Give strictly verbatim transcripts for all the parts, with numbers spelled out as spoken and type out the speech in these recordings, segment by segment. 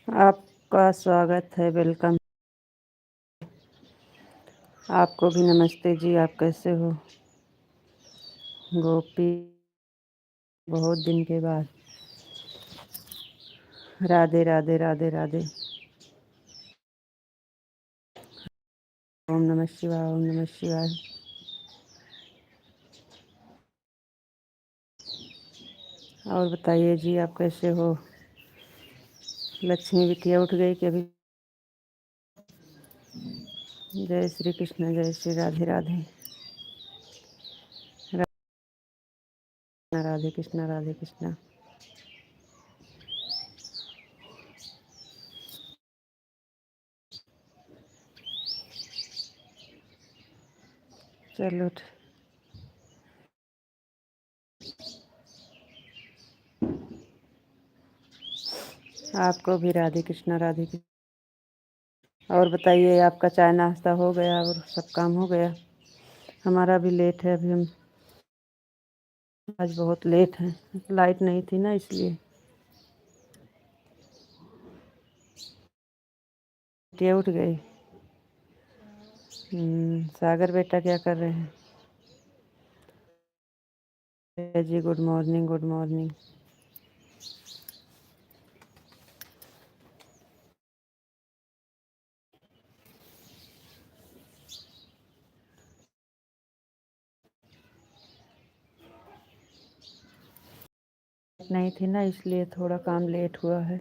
आपका स्वागत है, welcome। आपको भी नमस्ते जी, आप कैसे हो? गोपी, बहुत दिन के बाद। राधे, राधे, राधे, राधे। ओम नमः शिवाय, ओम नमः शिवाय। और बताइए जी, आप कैसे हो? लक्ष्मी बिटिया उठ गई कि अभी? जय श्री कृष्णा, जय श्री राधे राधे। राधे कृष्णा, राधे कृष्णा। चलो ठ-, आपको भी राधे कृष्णा, राधे कृष्णा। और बताइए, आपका चाय नाश्ता हो गया और सब काम हो गया? हमारा भी लेट है, अभी हम आज बहुत लेट है, लाइट नहीं थी ना, इसलिए। बिटिया उठ गई। हम्म, सागर बेटा क्या कर रहे हैं? जी, गुड मॉर्निंग, गुड मॉर्निंग। नहीं थी ना, इसलिए थोड़ा काम लेट हुआ है।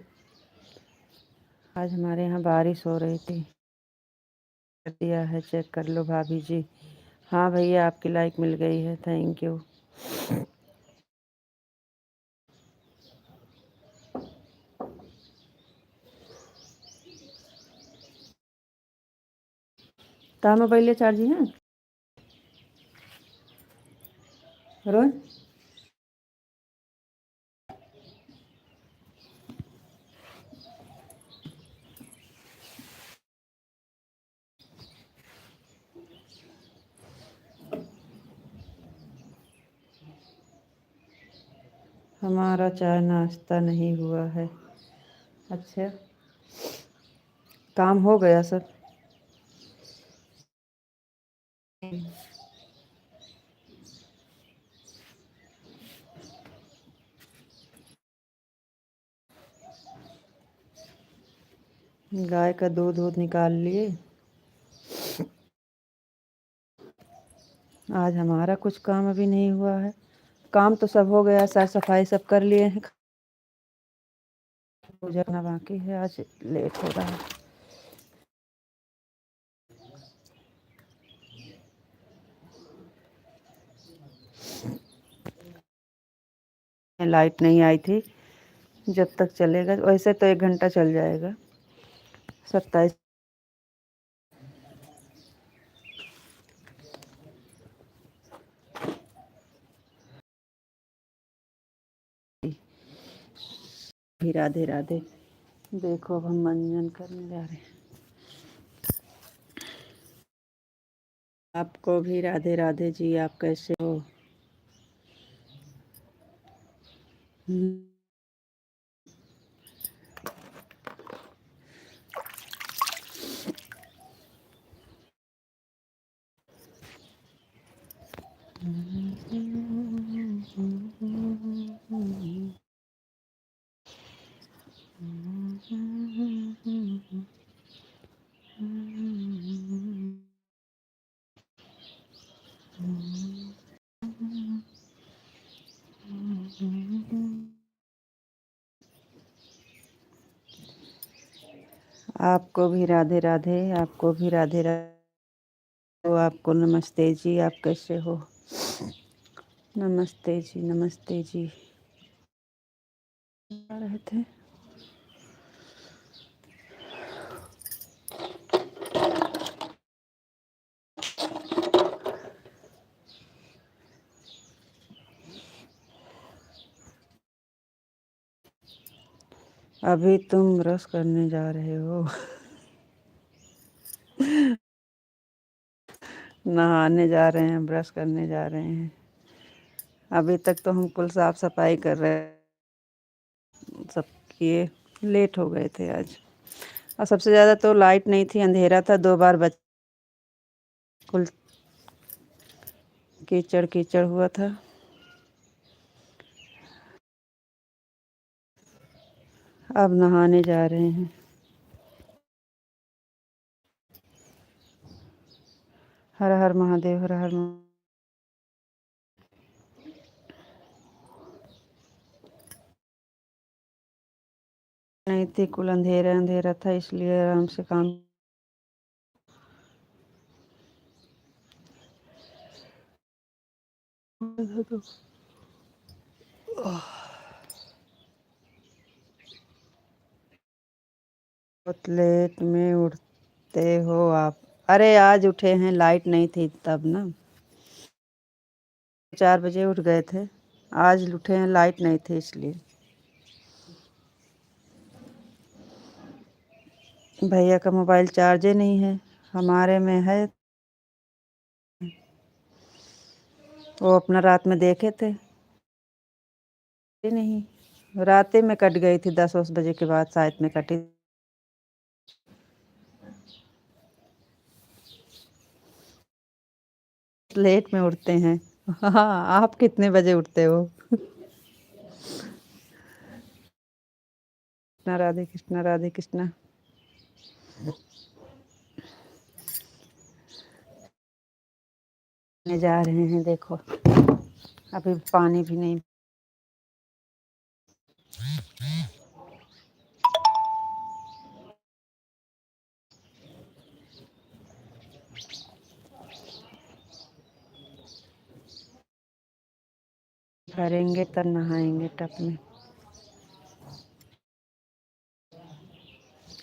आज हमारे यहाँ बारिश हो रही थी। कर दिया है, चेक कर लो भाभी जी। हाँ भैया, आपकी लाइक मिल गई है, थैंक यू। ता मोबाइल चार्ज है रोज। हमारा चाय नाश्ता नहीं हुआ है। अच्छा, काम हो गया सब। गाय का दूध वूध निकाल लिए। आज हमारा कुछ काम अभी नहीं हुआ है। काम तो सब हो गया, साफ सफाई सब कर लिए हैं। पूजा करना बाकी है, आज लेट हो रहा है। लाइट नहीं आई थी, जब तक चलेगा, वैसे तो एक घंटा चल जाएगा। सत्ताईस भी राधे राधे। देखो, अब हम मंजन करने जा रहे हैं। आपको भी राधे राधे जी, आप कैसे हो? हम्म। आपको भी राधे राधे, आपको भी राधे राधे। तो आपको नमस्ते जी, आप कैसे हो? नमस्ते जी, नमस्ते जी। आ रहे थे। अभी तुम ब्रश करने जा रहे हो। नहाने जा रहे हैं, ब्रश करने जा रहे हैं। अभी तक तो हम कुल साफ सफाई कर रहे हैं, सब किए। लेट हो गए थे आज। और सबसे ज़्यादा तो लाइट नहीं थी, अंधेरा था, दो बार बच-, कुल कीचड़ कीचड़ हुआ था। अब नहाने जा रहे हैं। हर हर महादेव, हर हर महा-, नहीं थी, कुल अंधेरा अंधेरा था, इसलिए आराम से काम। बहुत लेट में उठते हो आप। अरे, आज उठे हैं, लाइट नहीं थी तब ना, चार बजे उठ गए थे। आज उठे हैं, लाइट नहीं थी इसलिए। भैया का मोबाइल चार्जे नहीं है, हमारे में है। वो अपना रात में देखे थे, नहीं, राते में कट गई थी, दस बजे के बाद शायद में कटी। लेट में उठते हैं। हाँ, आप कितने बजे उठते हो? कृष्णा, राधे कृष्णा, राधे कृष्णा। में जा रहे हैं, देखो, अभी पानी भी नहीं। भरेंगे तब नहाएंगे टब में।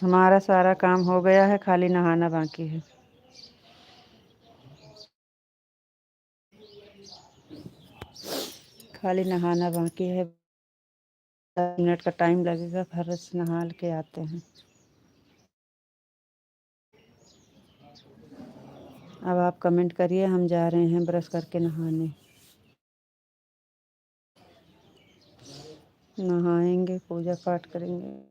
हमारा सारा काम हो गया है, खाली नहाना बाकी है। खाली नहाना बाकी है, दस मिनट का टाइम लगेगा, फ्रेश नहा के आते हैं। अब आप कमेंट करिए, हम जा रहे हैं ब्रश करके नहाने। नहाएंगे, पूजा पाठ करेंगे,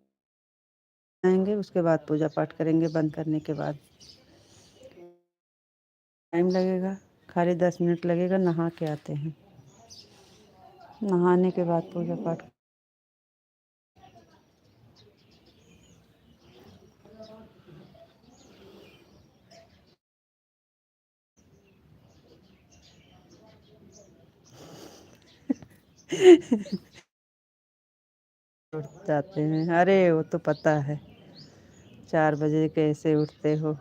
आएंगे, उसके बाद पूजा पाठ करेंगे, बंद करने के बाद। टाइम लगेगा, खाली दस मिनट लगेगा, नहा के आते हैं। नहाने के बाद पूजा पाठ। उठ जाते हैं। अरे, वो तो पता है, चार बजे कैसे उठते हो।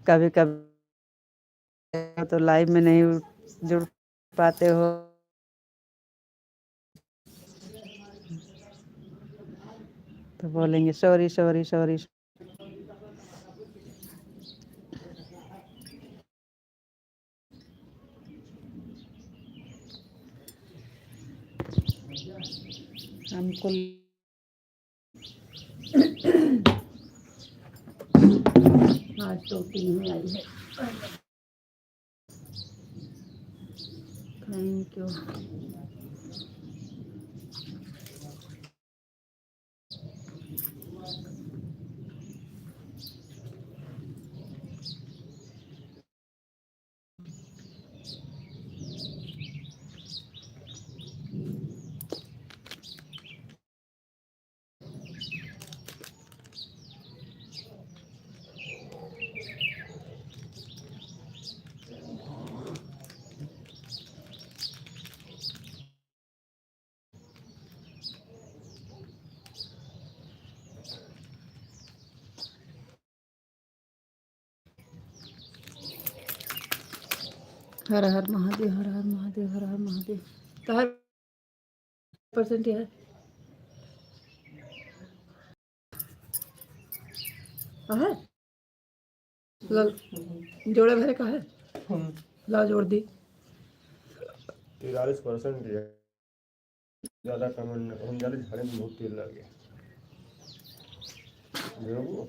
कभी कभी तो लाइव में नहीं उठ-, जुड़ पाते हो, तो बोलेंगे, "सॉरी, सॉरी, सॉरी।" हमको आज तो तीन ही आई है। Thank you. हर हर महादेव, हर हर महादेव, हर हर महादेव। तो हर परसेंट है। हाँ है? ल-, जोड़े भरे का है? हम्म। ला जोड़ दी। तिरालीस परसेंट है। ज्यादा कमेंट न करो, हम जाले झाड़े में बहुत तेल लग गया। देखो।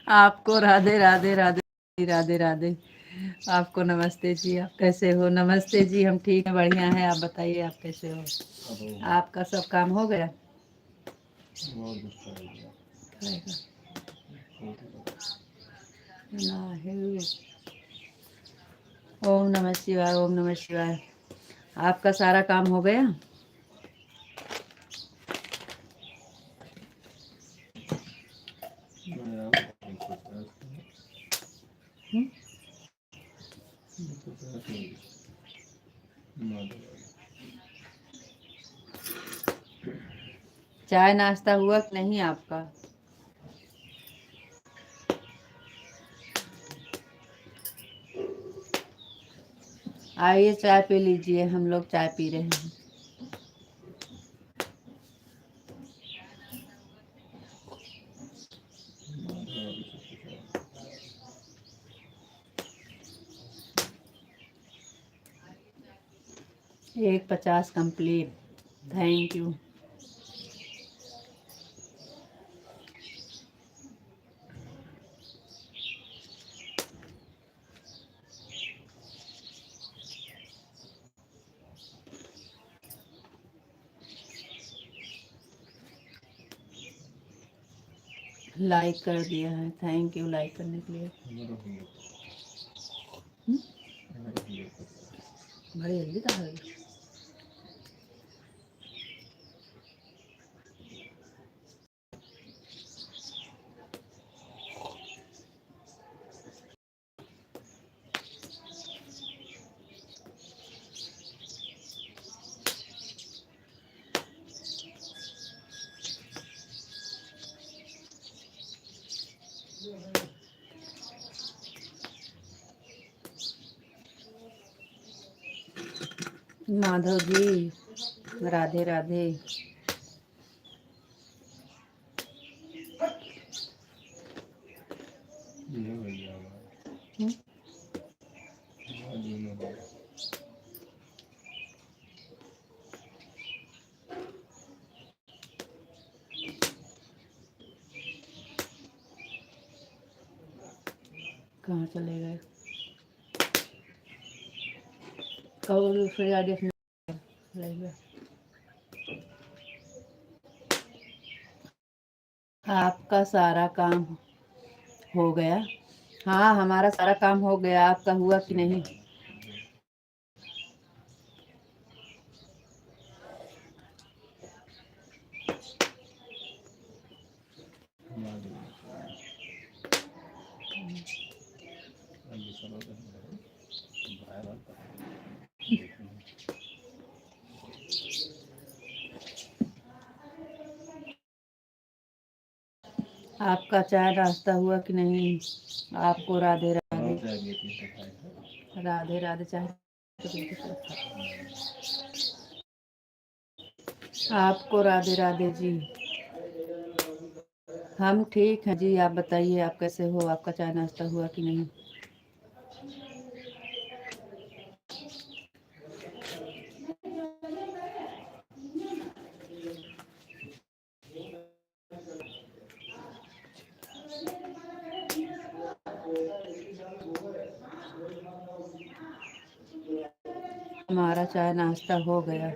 आपको राधे, राधे, राधे, राधे, राधे। आपको नमस्ते जी, आप कैसे हो? नमस्ते जी, हम ठीक हैं, बढ़िया हैं। आप बताइए, आप कैसे हो? आपका सब काम हो गया? खाएगा। ना है। ओम नमः शिवाय, ओम नमः शिवाय। आपका सारा काम हो गया? हम्म? चाय नाश्ता हुआ कि नहीं आपका? आइए, चाय पी लीजिए, हम लोग चाय पी रहे हैं। एक पचास complete। Thank you। Like कर दिया है, thank you like करने के लिए। हम्म? बड़ी जल्दी तो आ गई। माधव जी, राधे राधे। हम्म? कहाँ चले गए? कहो दूसरे आदि अपने ले गए। आपका सारा काम हो गया? हाँ, हमारा सारा काम हो गया, आपका हुआ कि नहीं? आपका चाय नाश्ता हुआ कि नहीं? आपको राधे राधे। राधे राधे, चाय। आपको राधे राधे जी। हम ठीक हैं जी, आप बताइए, आप कैसे हो? आपका चाय नाश्ता हुआ कि नहीं? हमारा चाय नाश्ता हो गया,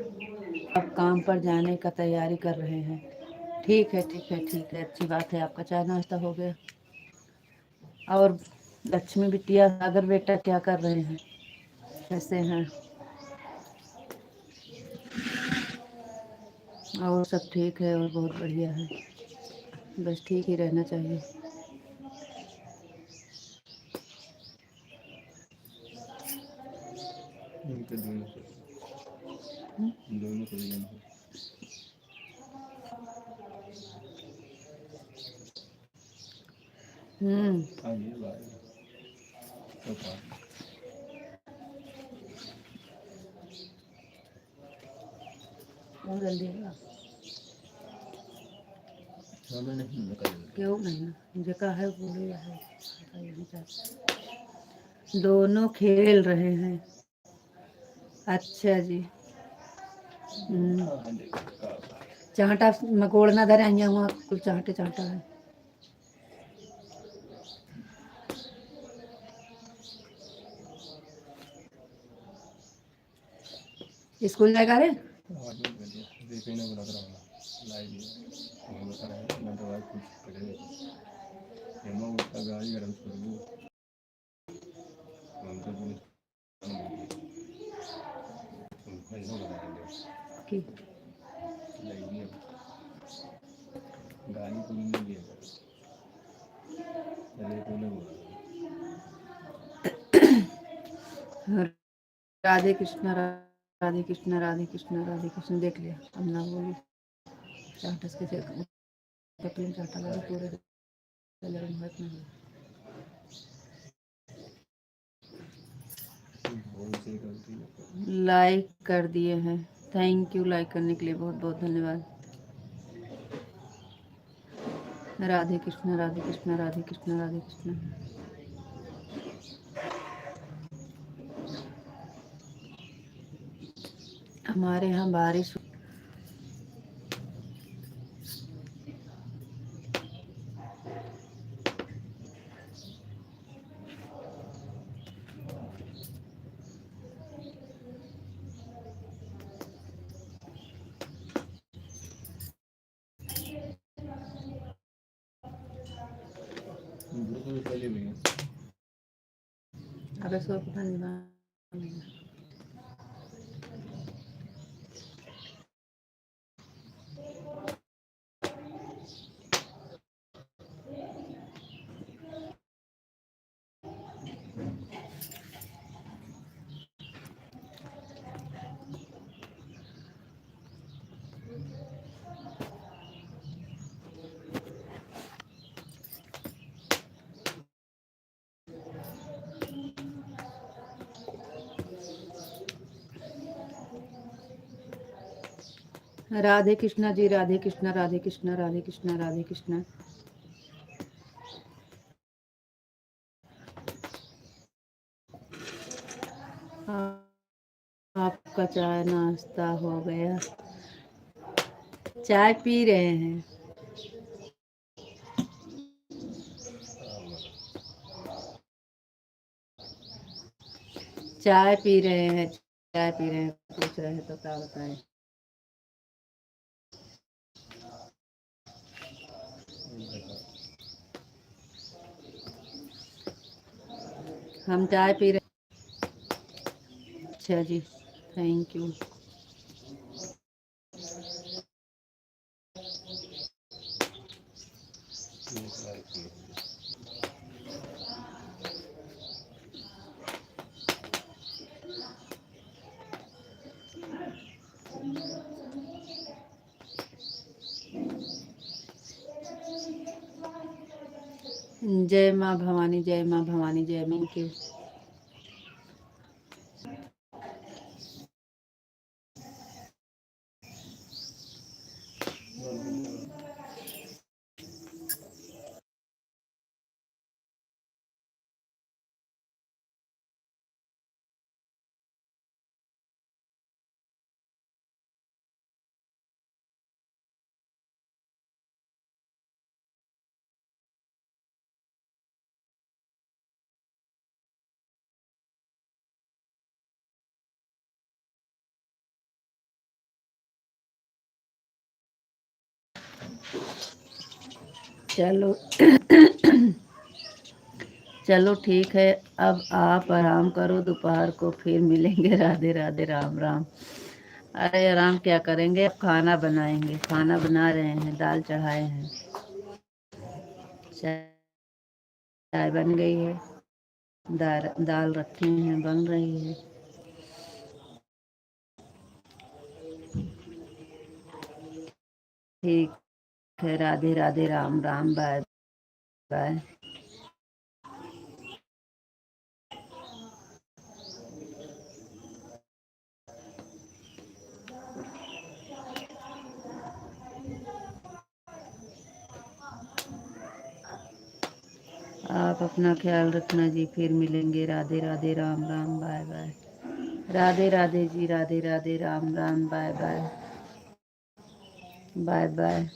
अब काम पर जाने का तैयारी कर रहे हैं। ठीक है, ठीक है, ठीक है, अच्छी बात है, आपका चाय नाश्ता हो गया। और लक्ष्मी बिटिया, सागर बेटा क्या कर रहे हैं, कैसे हैं? और सब ठीक है और बहुत बढ़िया है, बस ठीक ही रहना चाहिए। इनके दोनों से, हम्म? दोनों से लेना है। हम्म। हाँ, ये बात है। तो बात। बहुत जल्दी है ना। हाँ, मैंने निकल लिया। क्यों नहीं? जेका है, बोले है। दोनों खेल रहे हैं। अच्छा जी। हम्म। चांटा मकोड़ना धरे, यहाँ हुआ कुल चांटे चांटा है। स्कूल जाएगा रे? आवाज नहीं कर दिया। देखो ना, बुला कर आऊंगा। लाइव ही है। वो बता रहा है, मैं दवाई कुछ कर रही हूँ। हेमा उसका गाड़ी गरम कर दूँ। उनका भी, उनका ही हो रहा है। की? लाइव ही है। गाड़ी को नहीं लिया। अरे, कोई ना बोला। राधे कृष्णा, राधे कृष्णा, राधे कृष्णा, राधे कृष्णा। देख लिया, अब ना बोली। चाटस के फिर कपड़े में चाटा लगा पूरे चले रंगत में। लाइक कर दिए हैं, thank you, लाइक करने के लिए बहुत बहुत धन्यवाद। राधे कृष्णा, राधे कृष्णा, राधे कृष्णा, राधे कृष्णा। हमारे यहाँ बारिश अबे सो पता नहीं ना। राधे कृष्णा जी, राधे कृष्णा, राधे कृष्णा, राधे कृष्णा, राधे कृष्णा। आपका चाय नाश्ता हो गया? चाय पी रहे हैं। चाय पी रहे हैं, चाय पी रहे हैं, पूछ रहे हैं तो क्या बताएं। हम चाय पी रहे। अच्छा जी, thank you। जय माँ भवानी, जय माँ भवानी, जय माँ की। चलो, चलो ठीक है, अब आप आराम करो, दोपहर को फिर मिलेंगे। राधे राधे, राम राम। अरे आराम क्या करेंगे, अब खाना बनाएंगे, खाना बना रहे हैं, दाल चढ़ाए हैं। चाय बन गई है, दाल, दाल रखी हैं, बन रही है। ठीक है, राधे राधे, राम राम, बाय बाय। आप अपना ख्याल रखना जी, फिर मिलेंगे। Radhe Radhe, Ram Ram, bye bye. Radhe Radhe ji, Radhe Radhe, Ram Ram, bye bye. Bye bye.